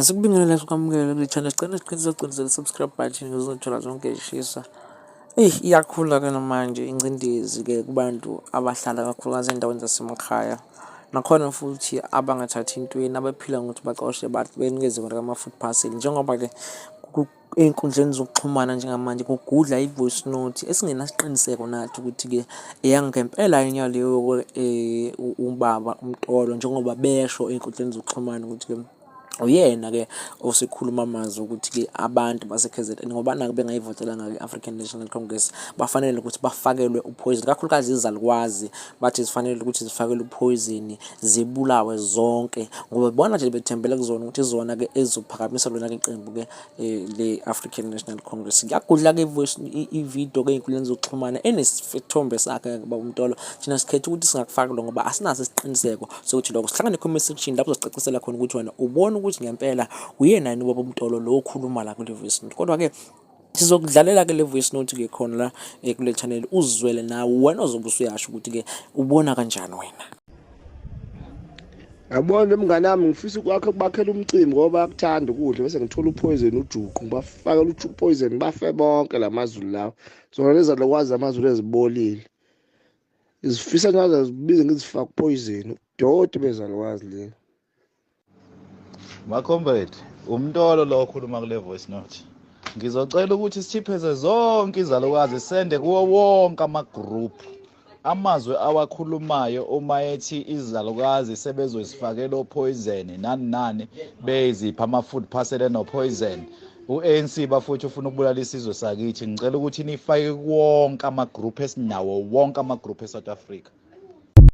Sikubingelele sikwamukele kule channel, sicela siqinise siqinisele subscribe button ukuze uzothola zonke izishisa. Eyi, iyakhula-ke namanje ingcindezi-ke kubantu abahlala kakhulukazi ey'ndaweni zasemakhaya. Nakhona futhi abangathathi intweni abaphila ngokuthi baxoshe benikeze bona ama-food parcel. Njengoba-ke ey'nkundleni zokuxhumana njengamanje kugudla i-voice note esingenasiqiniseko nathi ukuthi-ke eyangempela yini yaleyo ubaba uMtolo njengoba besho ey'nkundleni zokuxhumana ukuthi-ke uyena-ke osekhuluma amazwi ukuthi-ke abantu base-K_Z_N ngoba naku bengayivotelanga i-African National Congress bafanele ukuthi bafakelwe uphoyizeni, kakhulukazi izalukwazi bathi zifanele ukuthi zifakelwe uphoyizeni zibulawe zonke ngoba bona nje bethembele kuzona ukuthi izona-ke ezizophakamisa lona-ke iqembu-ke le-African National Congress. Kuyagudla-ke i-video-ke ey'nkundleni zokuxhumana enesithombe sakhe-ke baba uMtolo. Thina sikhetha ukuthi singakufaki lo ngoba asinaso isiqiniseko sokuthi lokho. Sihlangane comment section lapho uzosicacisela khona ukuthi wena ubona ukuthi ngempela uyena yini ubaba uMtolo lo okhuluma la kule voice note. Kodwa-ke sizokudlalela-ke le voice note-ke khona la kule channel uzizwele nawe wena ozobe usuyasho ukuthi-ke ubona kanjani wena. Yabona mngani wami, ngifisa ukwakha ukubakhela umcimbi ngoba bayakuthanda ukudla, bese ngithola uphoyizeni ujuqu, ngibafakele uphoyizeni bafe bonke la mazulu lawa. Zona lezi zalokwazi amazulu ezibolile. Ngizifisa ngaze zibize ngizifake uphoyizeni, udoti bezalukwazi lena. Macomrade, uMtolo lo okhuluma kule voice note. Ngizocela ukuthi sithipheze zonke izalukazi sende kuwo wonke ama-group amazwi awakhulumayo uma ethi izalukazi sebezozifakela opoison nani nani, bezipha ama-food parcel enopoison. U-ANC bafuthi ufuna ukubulala isizwe sakithi. Ngicela ukuthi nifake wonke ama-group esinawo, wonke ama-group e-South Africa.